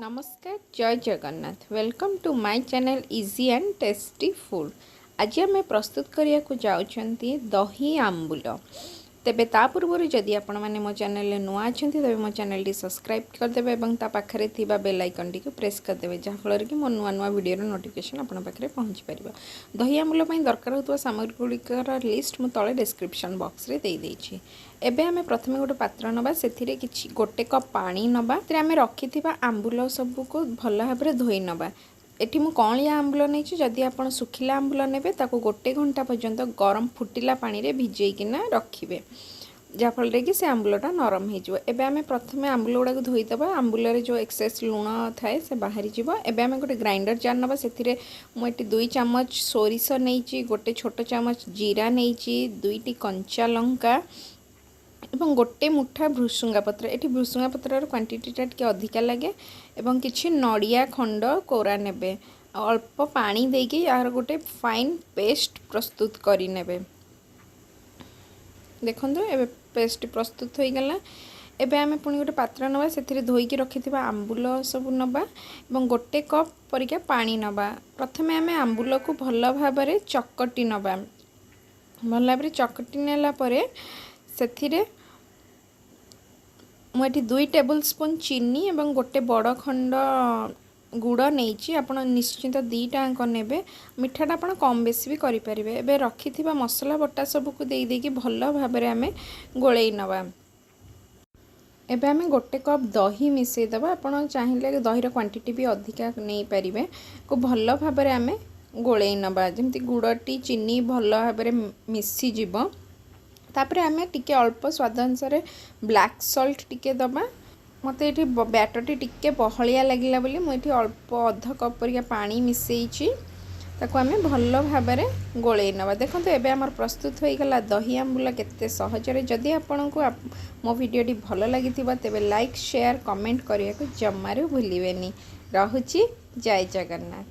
ନମସ୍କାର, ଜୟ Jagannath. Welcome to my channel Easy and Tasty Food। ଆଜି ଆମେ ପ୍ରସ୍ତୁତ କରିବାକୁ ଯାଉଛନ୍ତି ଦହି ଆମ୍ବୁଲ। ତେବେ ତା ପୂର୍ବରୁ ଯଦି ଆପଣମାନେ ମୋ ଚ୍ୟାନେଲରେ ନୂଆ ଅଛନ୍ତି, ତେବେ ମୋ ଚ୍ୟାନେଲଟି ସବସ୍କ୍ରାଇବ୍ କରିଦେବେ ଏବଂ ତା ପାଖରେ ଥିବା ବେଲ୍ ଆଇକନ୍ଟିକୁ ପ୍ରେସ୍ କରିଦେବେ, ଯାହାଫଳରେ କି ମୋ ନୂଆ ନୂଆ ଭିଡ଼ିଓର ନୋଟିଫିକେସନ୍ ଆପଣଙ୍କ ପାଖରେ ପହଞ୍ଚିପାରିବ। ଦହି ଆମ୍ବୁଲ ପାଇଁ ଦରକାର ହେଉଥିବା ସାମଗ୍ରୀ ଗୁଡ଼ିକର ଲିଷ୍ଟ ମୁଁ ତଳେ ଡେସ୍କ୍ରିପସନ୍ ବକ୍ସରେ ଦେଇଦେଇଛି। ଏବେ ଆମେ ପ୍ରଥମେ ଗୋଟେ ପାତ୍ର ନେବା, ସେଥିରେ କିଛି ଗୋଟେ କପ୍ ପାଣି ନେବା। ସେଥିରେ ଆମେ ରଖିଥିବା ଆମ୍ବୁଲ ସବୁକୁ ଭଲ ଭାବରେ ଧୋଇ ନେବା। ଏଠି ମୁଁ କଅଁଳିଆ ଆମ୍ବୁଲ ନେଇଛି। ଯଦି ଆପଣ ଶୁଖିଲା ଆମ୍ବୁଲ ନେବେ, ତାକୁ ଗୋଟେ ଘଣ୍ଟା ପର୍ଯ୍ୟନ୍ତ ଗରମ ଫୁଟିଲା ପାଣିରେ ଭିଜେଇକିନା ରଖିବେ, ଯାହାଫଳରେ କି ସେ ଆମ୍ବୁଲଟା ନରମ ହେଇଯିବ। ଏବେ ଆମେ ପ୍ରଥମେ ଆମ୍ବୁଲ ଗୁଡ଼ାକୁ ଧୋଇଦେବା। ଆମ୍ବୁଲରେ ଯେଉଁ ଏକ୍ସେସ୍ ଲୁଣ ଥାଏ, ସେ ବାହାରିଯିବ। ଏବେ ଆମେ ଗୋଟେ ଗ୍ରାଇଣ୍ଡର ଜାର୍ ନେବା। ସେଥିରେ ମୁଁ ଏଠି 2 ଚାମଚ ସୋରିଷ ନେଇଛି, ଗୋଟେ ଛୋଟ ଚାମଚ ଜିରା ନେଇଛି, ଦୁଇଟି କଞ୍ଚା ଲଙ୍କା ଏବଂ ଗୋଟେ ମୁଠା ଭୃସୁଙ୍ଗା ପତ୍ର। ଏଠି ଭୃସୁଙ୍ଗା ପତ୍ରର କ୍ୱାଣ୍ଟିଟିଟା ଟିକେ ଅଧିକା ଲାଗେ। ଏବଂ କିଛି ନଡ଼ିଆ ଖଣ୍ଡ କୋରା ନେବେ। ଆଉ ଅଳ୍ପ ପାଣି ଦେଇକି ଏହାର ଗୋଟେ ଫାଇନ୍ ପେଷ୍ଟ ପ୍ରସ୍ତୁତ କରିନେବେ। ଦେଖନ୍ତୁ, ଏବେ ପେଷ୍ଟ ପ୍ରସ୍ତୁତ ହୋଇଗଲା। ଏବେ ଆମେ ପୁଣି ଗୋଟେ ପାତ୍ର ନେବା। ସେଥିରେ ଧୋଇକି ରଖିଥିବା ଆମ୍ବୁଲ ସବୁ ନେବା ଏବଂ ଗୋଟେ କପ୍ ପରିକା ପାଣି ନେବା। ପ୍ରଥମେ ଆମେ ଆମ୍ବୁଲକୁ ଭଲ ଭାବରେ ଚକଟି ନେବା। ଭଲ ଭାବରେ ଚକଟି ନେଲା ପରେ ସେଥିରେ ମୁଁ ଏଠି 2 ଟେବୁଲ୍ ସ୍ପୁନ୍ ଚିନି ଏବଂ ଗୋଟେ ବଡ଼ ଖଣ୍ଡ ଗୁଡ଼ ନେଇଛି। ଆପଣ ନିଶ୍ଚିନ୍ତ ଦୁଇଟା ଯାକ ନେବେ। ମିଠାଟା ଆପଣ କମ୍ ବେଶୀ ବି କରିପାରିବେ। ଏବେ ରଖିଥିବା ମସଲା ବଟା ସବୁକୁ ଦେଇ ଦେଇକି ଭଲ ଭାବରେ ଆମେ ଗୋଳେଇ ନେବା। ଏବେ ଆମେ ଗୋଟେ କପ୍ ଦହି ମିଶାଇ ଦେବା। ଆପଣ ଚାହିଁଲେ ଦହିର କ୍ୱାଣ୍ଟିଟି ବି ଅଧିକା ନେଇପାରିବେ। ଭଲ ଭାବରେ ଆମେ ଗୋଳେଇ ନେବା, ଯେମିତି ଗୁଡ଼ଟି ଚିନି ଭଲ ଭାବରେ ମିଶିଯିବ। ତାପରେ ଆମେ ଟିକେ ଅଳ୍ପ ସ୍ୱାଦ ଅନୁସାରେ ବ୍ଲାକ୍ ସଲ୍ଟ ଟିକେ ଦେବା। ମୋତେ ଏଠି ବ୍ୟାଟରଟି ଟିକେ ବହଳିଆ ଲାଗିଲା ବୋଲି ମୁଁ ଏଠି ଅଳ୍ପ ଅଧ କପ୍ ପରିକା ପାଣି ମିଶାଇଛି। ତାକୁ ଆମେ ଭଲ ଭାବରେ ଗୋଳେଇ ନେବା। ଦେଖନ୍ତୁ, ଏବେ ଆମର ପ୍ରସ୍ତୁତ ହୋଇଗଲା ଦହି ଆମ୍ବୁଲ, କେତେ ସହଜରେ। ଯଦି ଆପଣଙ୍କୁ ମୋ ଭିଡ଼ିଓଟି ଭଲ ଲାଗିଥିବ, ତେବେ ଲାଇକ୍, ସେୟାର, କମେଣ୍ଟ କରିବାକୁ ଜମାରୁ ଭୁଲିବେନି। ରହୁଛି, ଜୟ ଜଗନ୍ନାଥ।